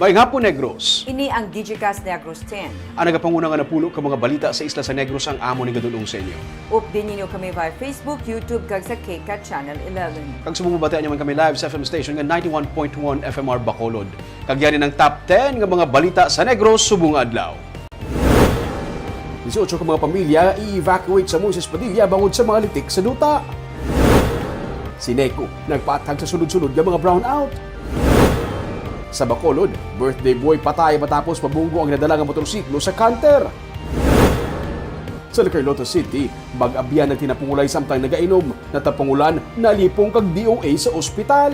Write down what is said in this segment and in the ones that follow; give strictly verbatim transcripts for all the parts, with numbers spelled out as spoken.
Maayong hapon, Negros. Ini ang Digicast Negros ten. Ang nagapanguna nga napulo ka mga balita sa isla sa Negros ang amon igadul-ong sa inyo. Updi ninyo kami via Facebook, YouTube, kag sa KCAT Channel eleven. Kag subong mabatian nyo man kami live sa F M station nga ninety-one point one F M R Bacolod. Kag yari ang top ten nga mga balita sa Negros subong nga adlaw. Dieciocho ka mga pamilya i-evacuate sa Moises Padilla bangod sa mga litik sa duta. Si NECO nagpaathag sa sulod-sulod nga mga brownout. Sa Bacolod, birthday boy patay matapos mabunggo ang ginadala nga motorsiklo sa canter. Sa Carlota City, bag-abyan nagtinapungulay samtang nagainom, natapungulan, nalipong kag D O A sa ospital.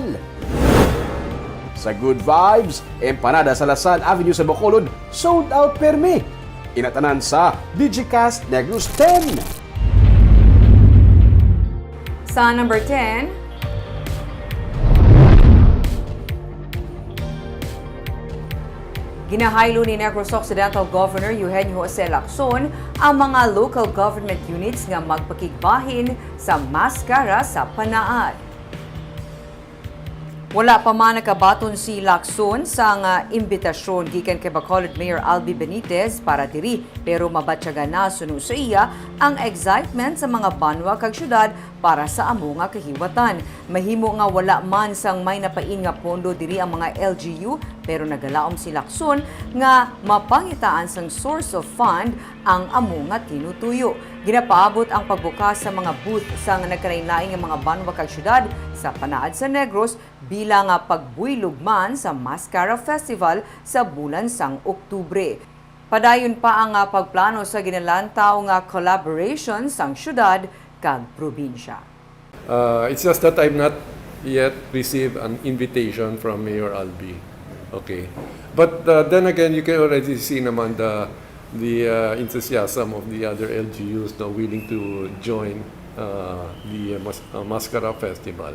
Sa Good Vibes, empanada sa Lasal Avenue sa Bacolod, sold out permi. Inatanan sa Digicast Negros ten. Sa number ten, ginahaylo ni Negros Occidental Governor Eugenio Jose Lacson ang mga local government units nga magpakigbahin sa maskara sa panaad. Wala pa man nakabaton si Lacson sang imbitasyon gikan kay Bacolod Mayor Albi Benitez para diri, pero mabatyagan na suno sa iya ang excitement sa mga banwa kag syudad para sa amo nga kahiwatan. Mahimo nga wala man sang may napain nga pondo diri ang mga L G U, pero nagalaom si Lacson nga mapangitaan sang source of fund ang amo nga tinutuyo. Ginapaabot ang pagbukas sa mga booth sang nagkalainlain nga mga banwa kag syudad sa panaad sa Negros bilang nga pagbuylog man sa Mascara Festival sa bulan sang Oktubre. Padayon pa ang, ah, pagplano sa ginalantaw nga collaboration sang syudad kag probinsya. Uh, it's just that I've not yet received an invitation from Mayor Albi. Okay. But uh, then again, you can already see naman the the uh, enthusiasm of the other L G Us na willing to join uh, the uh, Mas- uh, Mascara Festival.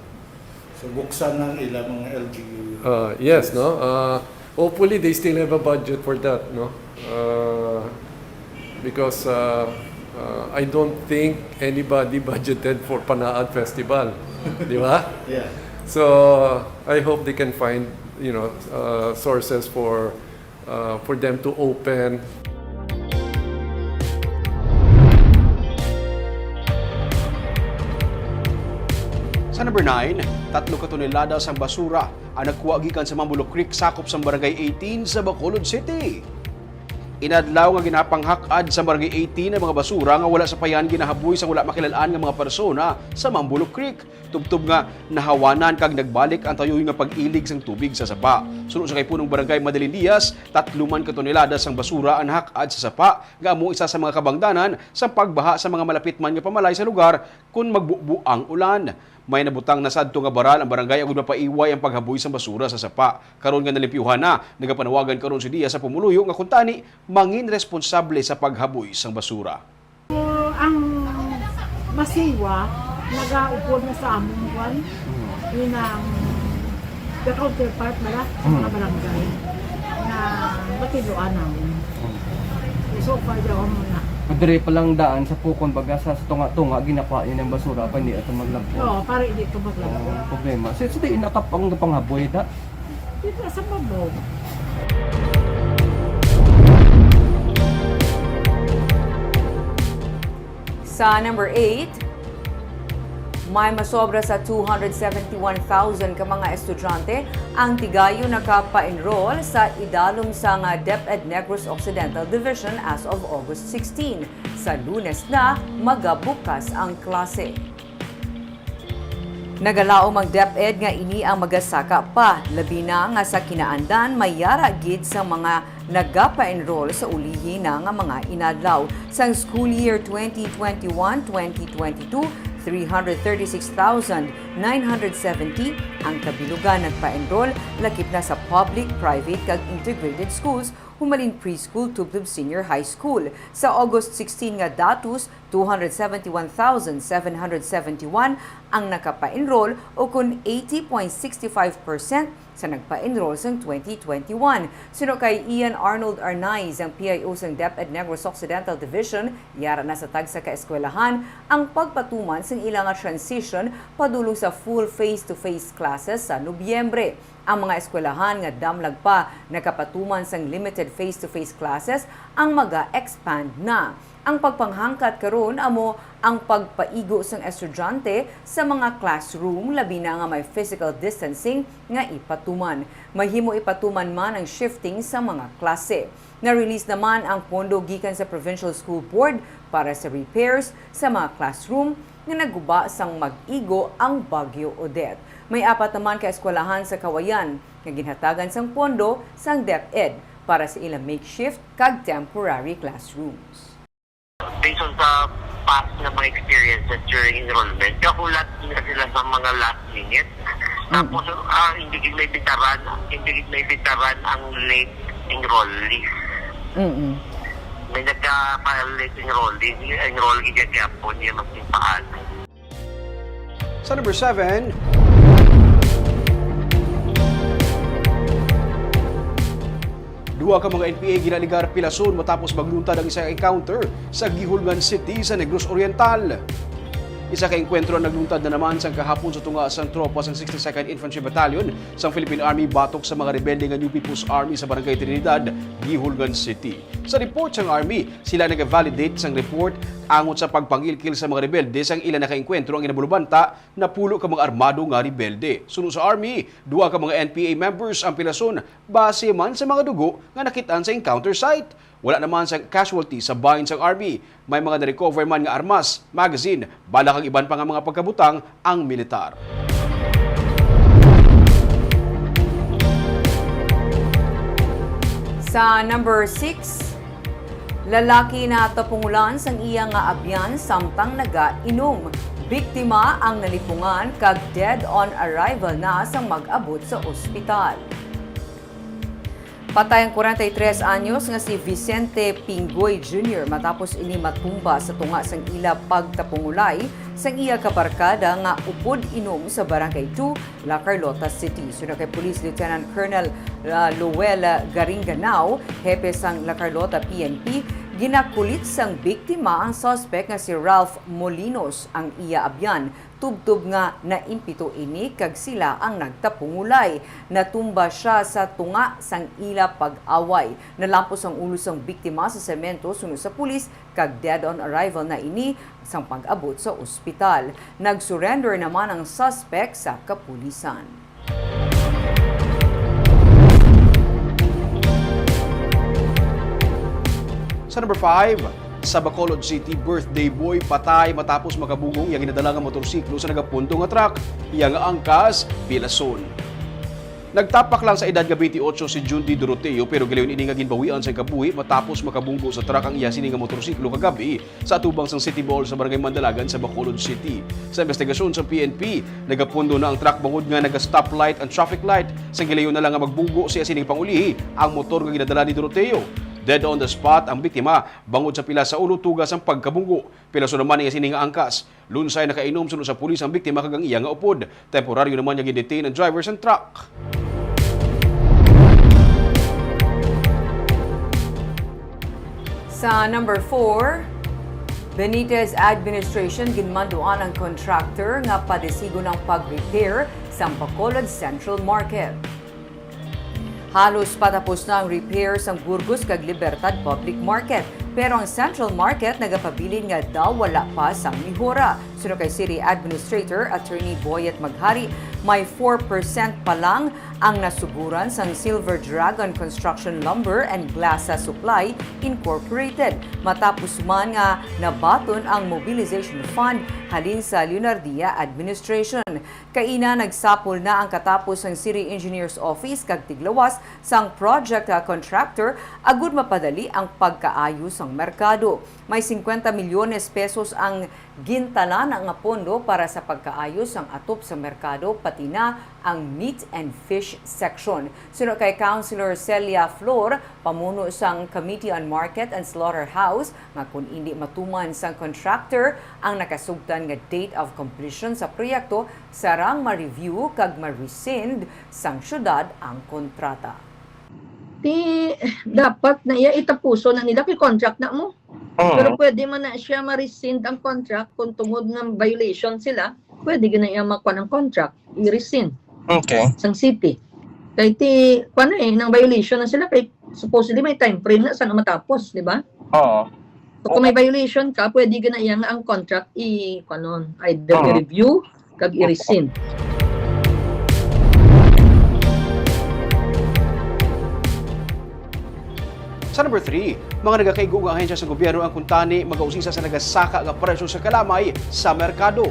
So, buksan ang ila mga L G U. Uh, yes, no? Uh, hopefully, they still have a budget for that, no? Uh, because uh, uh, I don't think anybody budgeted for Panaad Festival. Di ba? Yeah. So, I hope they can find, you know, uh, sources for uh, for them to open. Sa number nine, tatlo ka tonelada sang basura ang nakuha gikan sa Mambulo Creek, sakop sang Barangay eighteen sa Bacolod City. Inadlaw nga ginapanghak-ad sa Barangay eighteen ang mga basura nga wala sapayan ginahaboy sang wala makilal-an nga mga persona sa Mambulo Creek. Tubtob nga nahawanan kag nagbalik ang tayoy nga pag-ilig sang tubig sa sapa. Suno sa kay Punong Barangay Madeline Diaz, tatlo man ka tonelada sang basura ang nahak-ad sa sapa, nga amo isa sa mga kabangdanan sang pagbaha sa mga malapit man nga pamalay sa lugar kon magbubo ang ulan. May nabutang na sadto nga baral ang barangay agud mapaiway ang paghaboy sang basura sa sapa. Karon nga nalimpyuhan na, nagapanawagan karon si Diaz sa pumuluyo nga kuntani mangin responsable sa paghaboy sang basura. Ang masiwa, nagaupod na sa among kwan. Mm. Yun ang the counterpart nila sa mga Mm. barangay na matinuan namin. Mm. So far, daw mo na. Pero diri pa lang daan sa Pukon, baga sa, sa tunga-tunga, ginakuha niya ng basura pa, hindi ito maglabot. Oo, para hindi ito maglabot. Ang problema. So, so, di inakap ang panghaboy, da? Dito sa Mabog. Sa number eight, may masobra sa two hundred seventy-one thousand ka mga estudyante ang tigayon nagapa-enroll sa idalom sang DepEd Negros Occidental Division as of August sixteen. Sa Lunes na magabukas ang klase. Nagalaom ang DepEd nga ini ang magasaka pa, labi na nga sa kinaandan may yara gid sa mga nagapa-enroll sa ulihi na nga mga inadlaw. Sang school year twenty twenty-one, twenty twenty-two, three hundred thirty-six thousand nine hundred seventy ang kabilugan nagpa-enroll, lakip na sa public, private, kag integrated schools, humalin preschool tubtob senior high school. Sa August sixteen nga datos, two hundred seventy-one thousand seven hundred seventy-one ang nakapa-enroll, o kon eighty point six five percent sa nagpa-enroll sang twenty twenty-one. Suno kay Ian Arnold Arnaiz, ang P I O sang DepEd Negros Occidental Division, yara na sa tagsa ka eskwelahan ang pagpatuman sang ila nga transition padulong sa full face-to-face classes sa Nobyembre. Ang mga eskwelahan nga damlag pa nakapatuman sang limited face-to-face classes ang maga-expand na. Ang pagpanghangkat karon amo ang pagpaigo sang estudyante sa mga classroom, labi na nga may physical distancing nga ipatuman. Mahimo ipatuman man ang shifting sa mga klase. Na-release naman ang pondo gikan sa Provincial School Board para sa repairs sa mga classroom nga naguba sang mag-igo ang Bagyo Odette. May apat naman ka eskwelahan sa Cauayan nga ginhatagan sang pondo sang DepEd para sa ilang makeshift kag temporary classrooms. Based on sa past nga mga experiences during enrollment, kahulat na sila sa mga last minute. Tapos, ah, hindi gid may bitaran, hindi gid may bitaran ang late enrollees. Mm-mm. May nagka-file late enrollees, enroll gid gyapon, niya mas timpaan. Sa number seven, duha ka mga N P A ginaligar pilason matapos magluntad ang isa ka encounter sa Guihulngan City sa Negros Oriental. Isa ka engkwentro ang nagluntad na naman sang kahapon sa tunga sang tropa sang sixty-second Infantry Battalion sang Philippine Army batok sa mga rebelde nga New People's Army sa Barangay Trinidad, Guihulngan City. Sa report sang Army, sila nag-validate sang report angot sa pagpangilkil sa mga rebelde sang ila nakaengkwentro ang ginabulubanta napulo ka mga armado nga rebelde. Suno sa Army, duha ka mga N P A members ang pilason base man sa mga dugo nga nakit-an sa encounter site. Wala naman sa casualty sa bahin sang Army. May mga na-recover man nga armas, magazine, bala kag iban pa nga mga pagkabutang ang militar. Sa number six, lalaki natapungulan sang iya nga abyan samtang nagainom. Biktima ang nalipungan kag dead on arrival na sang mag-abot sa ospital. Patay ang kwarenta y tres anyos nga si Vicente Pinggoy Junior matapos ini matumba sa tunga sang ila pagtapungulay sang iya kabarkada nga upod inom sa Barangay two, La Carlota City. Suno kay Police Lieutenant Colonel, ah, Lowell Garinganao, hepe sang La Carlota P N P, ginakulit sang biktima ang suspect nga si Ralph Molinos, ang iya abyan, tubtob nga naimpito ini kag sila ang nagtapungulay. Natumba sia sa tunga sang ila pag-away. Nalampos ang ulo sang biktima sa semento suno sa pulis kag dead on arrival na ini sang pag-abot sa ospital. Nag-surrender naman ang suspect sa kapulisan. Sa number five, sa Bacolod City, birthday boy patay matapos makabunggo ang iya ginadala nga motorsiklo sa nagapundo nga truck. Iya nga angkas, pilason. Nagtapak lang sa edad nga twenty-eight si Jundi Doroteo, pero gilayon ini nga ginbawian sang kabuhi matapos makabunggo sa truck ang iya sini nga motorsiklo kagab-i sa atubang sang City Mall sa Barangay Mandalagan sa Bacolod City. Sa investigasyon sa P N P, nagapundo na ang truck bangod nga naga-stoplight ang traffic light. Sang gilayon na lang nga magbunggo siya sining pangulihi ang motor nga ginadala ni Doroteo. Dead on the spot ang biktima bangod sa pilas sa ulo tuga sang pagkabunggo. Pilason naman niya sini nga angkas. Lunsay nakainom suno sa pulis ang biktima kag ang iya nga upod. Temporaryo naman nga gin-detain ang driver sang truck. Sa number four, Benitez administration ginmanduan ang contractor nga padisigon ang pag-repair sa Bacolod Central Market. Halos patapos na ang repair sang Burgos kag Libertad Public Market, pero ang Central Market nagapabilin nga daw wala pa sang mihora. Suno kay City Administrator Attorney Boyet Maghari, may four percent pa lang ang nasuguran sang Silver Dragon Construction Lumber and Glass Supply Incorporated, matapos man nga nabaton ang mobilization fund halin sa Leonardia Administration. Kaina nagsapol na ang katapos sang City Engineer's Office kag tiglawas sang project, ah, contractor agud mapadali ang pagkaayo sang merkado. May singkwenta milyones pesos ang gintalana nga pondo para sa pagkaayo sang atop sa merkado, pati na ang meat and fish section. Suno kay Councilor Celia Flor, pamuno sang Committee on Market and Slaughterhouse, nga kon indi matuman sang contractor ang nakasugtan nga date of completion sa proyekto, sarang ma-review kag ma-rescind sang syudad ang kontrata. Di dapat na iya itapuso na nila kay contract na mo. Oo. Pero pwede man na siya ma-rescind ang contract kung tungod nga violation sila. pwede gina iya makuan ang contract, i-rescind Okay. sang city. Kay ti, kuan na eh, nang violation na sila kay supposedly may time frame na sa matapos, di ba? Oo. So kung may violation ka, pwede gina iya nga ang contract i, kuanon, either Oo. i-review kag i-rescind. Sa number three, mga nagakaigo nga ahensya sa gobyerno ang kuntani magausisa sa nagasaka nga presyo sa kalamay sa merkado.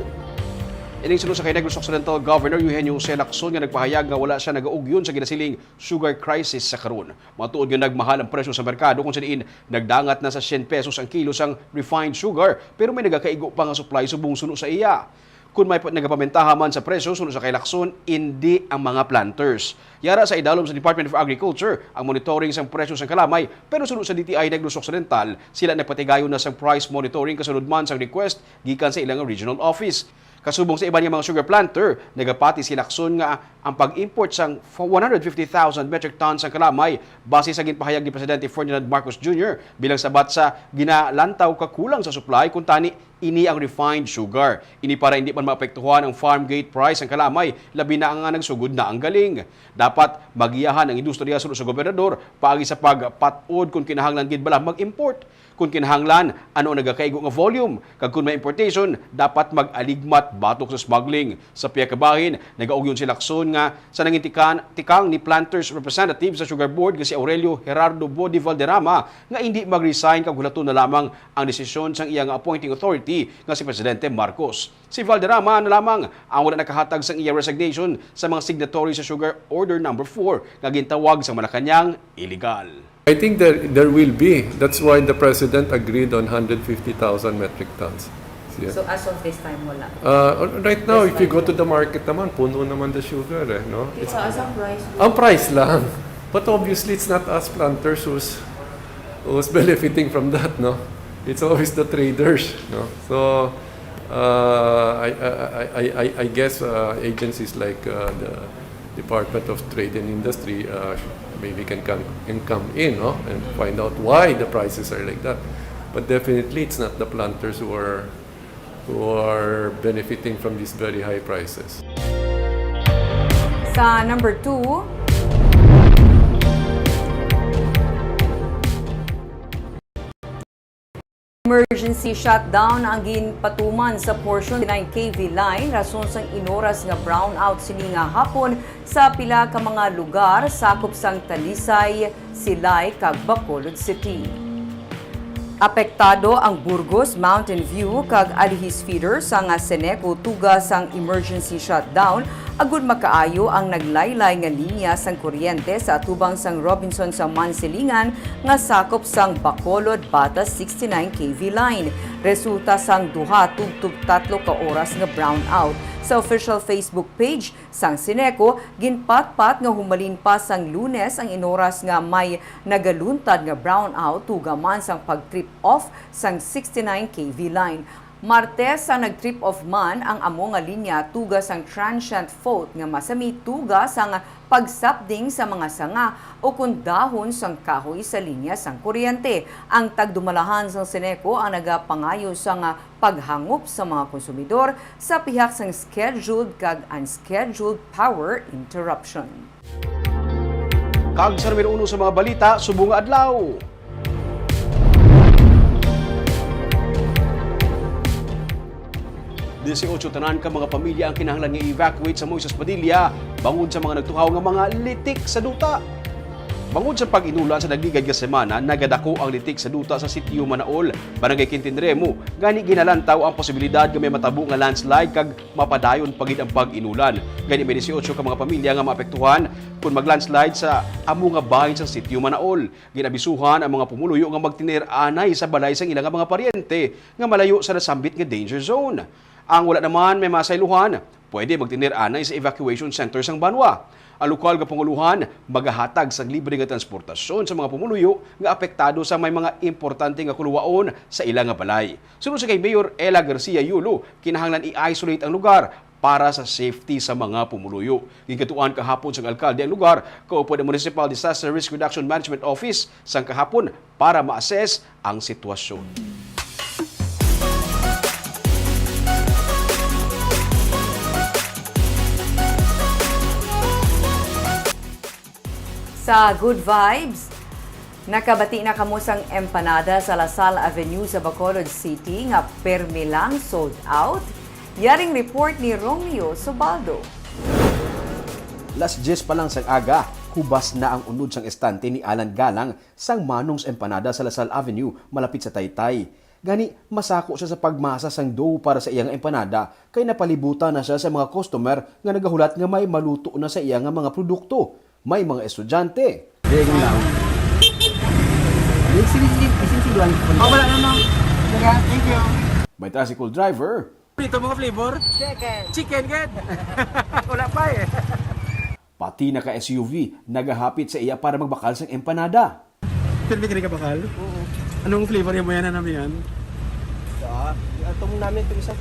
Ining suno sa kay Negros Occidental Governor Eugenio Jose Lacson nga nagpahayag nga wala siya nagaugyon sa ginasiling sugar crisis sa karon. Matuod nga nagmahal ang presyo sa merkado kung sa diin nagdangat na sa syen pesos ang kilo sang refined sugar, pero may nagakaigo pa nga supply subong suno sa iya. Kun may pa- nagapamintaha man sa presyo suno sa kay Lacson, indi ang mga planters. Yara sa idalom sa Department of Agriculture ang monitoring sang presyo sang kalamay, pero suno sa D T I Negros Occidental, sila nagpatigayon na sang price monitoring kasunod man sang request gikan sa ilang regional office. Kasubong sa iban nga mga sugar planter, nagapati si Lacson nga ang pag-import sang one hundred fifty thousand metric tons sang kalamay base sa ginpahayag ni Presidente Ferdinand Marcos Junior bilang sabat sa ginalantaw ka kulang sa supply, kuntani ini ang refined sugar. Ini para hindi man maapektuhan ang farm gate price ang kalamay, labi na nga nagsugod na ang galing. Dapat magiyahan ang industriya suno sa gobernador paagi sa pagpat-od kung kinahanglan gid bala mag-import. Kung kinahanglan, ano ang nagakaigo nga volume, kag kung may importation, dapat mag-aligmat batok sa smuggling. Sa pihak kabahin, nagaugyon si Lacson nga sa nangintikan tikang ni planters representative sa Sugar Board nga si Aurelio Gerardo Bodi Valderrama nga hindi mag-resign kag hulaton na lamang ang desisyon sang iya nga appointing authority nga si Presidente Marcos. Si Valderrama na lamang ang wala nakahatag sang iya resignation sa mga signatory sa Sugar Order Number Four nga gintawag sa Malacañang illegal. I think there there will be. That's why the president agreed on hundred fifty thousand metric tons. Yeah. So as of this time, wala. Uh, right now, if you go to the market naman, puno naman the sugar eh, no? Itaas ang price. Ang price lang. But obviously, it's not us planters who's who's benefiting from that, no? It's always the traders, no? So, uh, I, I, I, I, I guess uh, agencies like uh, the Department of Trade and Industry uh, maybe can come, can come in, no? And find out why the prices are like that. But definitely, it's not the planters who are who are benefiting from these very high prices. Sa number two, emergency shutdown ang ginpatuman sa portion nine K V line rason sang inoras nga brownout sini nga hapon sa pila ka mga lugar sakop sang Talisay, Silay, kag Bacolod City. Apektado ang Burgos, Mountain View, kag Alihis feeder sang Ceneco tuga sang emergency shutdown agud makaayo ang naglaylay nga linya sang kuryente sa atubang sang Robinson sa Mansilingan nga sakop sang Bacolod, Batas sixty-nine K V line. Resulta sang duha tubtob tatlo ka oras nga brownout. Sa official Facebook page sang Ceneco, ginpatpat nga humalin pa sang Lunes ang inoras nga may nagaluntad nga brownout tuga man sang pag-trip off sang sixty-nine K V line. Martes sa nag-trip off man ang amo nga linya tuga sang transient fault nga masami tuga sang pagsapding sa mga sanga o kon dahon sang kahoy sa linya sang kuryente. Ang tagdumalahan sang Ceneco ang nagapangayo sang paghangop sa mga konsumidor sa pihak sang scheduled kag unscheduled power interruption. Kag sa numero uno sa mga balita subong nga adlaw. Dieciocho tanan ka mga pamilya ang kinahanglan nga i-evacuate sa Moises Padilla bangod sa mga nagtuhaw nga mga litik sa duta. Bangod sa pag-inulan sa nagligad nga semana, nagadako ang litik sa duta sa Sitio Manaol, Barangay Quintin Remo. Gani ginalantaw ang posibilidad nga may matabo nga landslide kag mapadayon pa gid ang pag-inulan. Gani may dieciocho ka mga pamilya nga maapektuhan kon mag-landslide sa amo nga bahin sa Sitio Manaol. Ginabisuhan ang mga pumuluyo nga magtinir anay sa balay sang ila nga mga paryente nga malayo sa nasambit nga danger zone. Ang wala naman may masaylohan, pwede magtinir anay sa evacuation center sang banwa. Ang lokal nga panguluhan magahatag sang libre nga transportasyon sa mga pumuluyo nga apektado sa may mga importante nga kuluwaon sa ila nga balay. Suno sa kay Mayor Ella Garcia Yulo, kinahanglan i-isolate ang lugar para sa safety sa mga pumuluyo. Ginkadtuan kahapon sang alkalde ang lugar, kaupod ang Municipal Disaster Risk Reduction Management Office sang kahapon para ma-assess ang sitwasyon. Sa Good Vibes, nakabati na kamo sang empanada sa Lasal Avenue sa Bacolod City nga permi lang sold out? Yaring report ni Romeo Subaldo. Las diyes pa lang sang aga, hubas na ang unod sang estante ni Alan Galang sang Manong's Empanada sa Lasal Avenue, malapit sa Taytay. Gani, masako siya sa pagmasa sang dough para sa iya nga empanada, kay napalibutan na siya sa mga customer nga nagahulat nga may maluto na sa iya nga mga produkto. May mga estudyante. Ding lang. Yung sinisigil, sinisigil. Oh, wala na, ma'am. Thank you. May tricycle driver. Ito mga flavor? Chicken. Chicken, gid. Wala pa eh. Pati naka S U V, nagahapit sa iya para magbakal sang empanada. Pirmi ka rin kabakal? Oo. Anong flavor yung mo yan, ano yan? Ah, itong namin, itong isa.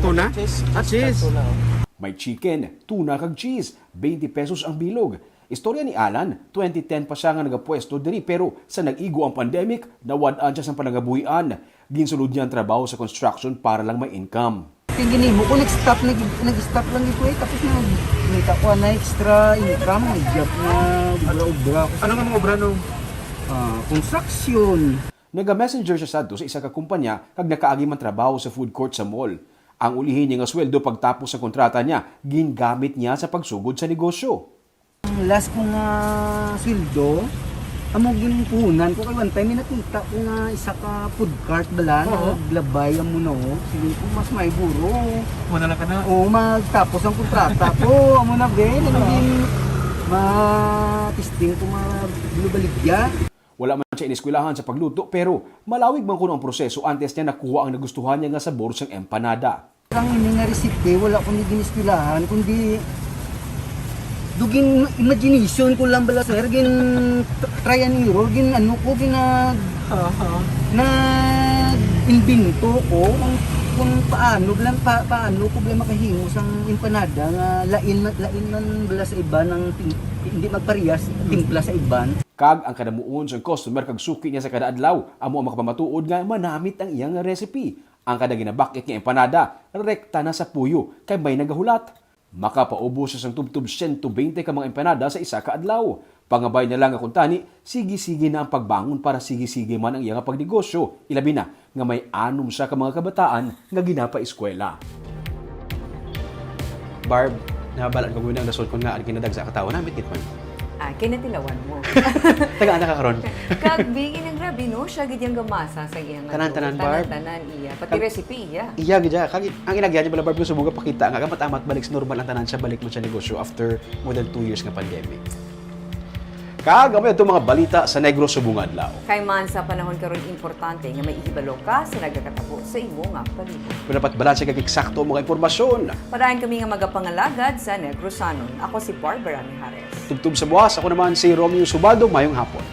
Ano, Tuna? Cheese. Ah, cheese. Cheese. Tuna, oh. May chicken, tuna kag cheese. Twenty pesos ang bilog. Istorya ni Alan, twenty ten pa siya nga nagapwesto diri, pero sa nag-igo ang pandemic, nawad-an siya sang panangabuhian. Ginsulod niya ang trabaho sa construction para lang may income. Kay ginimo ko, nag-stop, nag-, nag-stop lang ito eh. Tapos na, kumita ko na extra income, may job na, obra-obra. Ano nga mga obra, no? Ah, construction. Naga-messenger siya sadto sa isa ka kumpanya kag nakaagi man trabaho sa food court sa mall. Ang ulihi niya nga sweldo pagtapos sa kontrata niya, gingamit niya sa pagsugod sa negosyo. Ang last ko nga sweldo, amo ginpuhunan ko kay one time may nakita ko nga isa ka food cart bala nga Oo. naglabay amo na, oh. Sige ko, mas may guro. Muna lang ka na. Oo, magtapos ang kontrata ko. Amo na, be. Naging ma-testing ko, mabaligya. Wala man siya ineskwelahan sa pagluto, pero malawig man kuno ang proseso antes niya nakuha ang nagustuhan niya nga sabor sang empanada. Ang ini nga recipe, wala ko ni giniskwelahan, kundi dugin imagination ko lang bala, sir. Gin try and error, gin ano ko, gin nag-, Aha. nag-imbento ko kung, kung paano lang, pa, paano ko bala makahimo sang empanada nga lain, lain man bala sa iban ang tim-, hindi magparehas timpla sa iban. Kag ang kadamuon sang customer kag suki niya sa kada adlaw amo ang makapamatuod nga manamit ang iyang recipe. Ang kada ginabak-it nga empanada, rekta na sa puyo kay may nagahulat. Makapaubos siya sang tubtob siyento bente ka mga empanada sa isa ka adlaw. Pangabay na lang nga kuntani, sige-sige na ang pagbangon para sige-sige man ang iya nga pagnegosyo, ilabi na nga may anom siya ka mga kabataan nga ginapaeskwela. Barb, nabalaan ko gawin ang rason kon ngaa ginadagsa ka tawo, namit gid man. Ah, kinatilawan mo. Tagaan na ka karon. Kag bigin ang grabe, no? Siya gid yang gamasa sa iyang Tanan, tanan, Barb. Tanan, tanan iya. Pati Kag recipe iya. Iya gid siya. Kag ang inagyan niya bala, Barb, gusto mo nga pakita nga gamat-amat balik sa normal ang tanan siya, balik man siya negosyo after more than two years nga pandemic. Kag amo ito mga balita sa Negros subong adlaw. Kay man sa panahon karon, importante nga may ihibalo ka sa nagakatabo sa imo nga palibot. Kung dapat balanse kag eksakto ang mga impormasyon. Padayon kami nga magapangalagad sa Negrosanon. Ako si Barbara Mijares. Tubtob sa buwas, ako naman si Romeo Subaldo. Mayong hapon.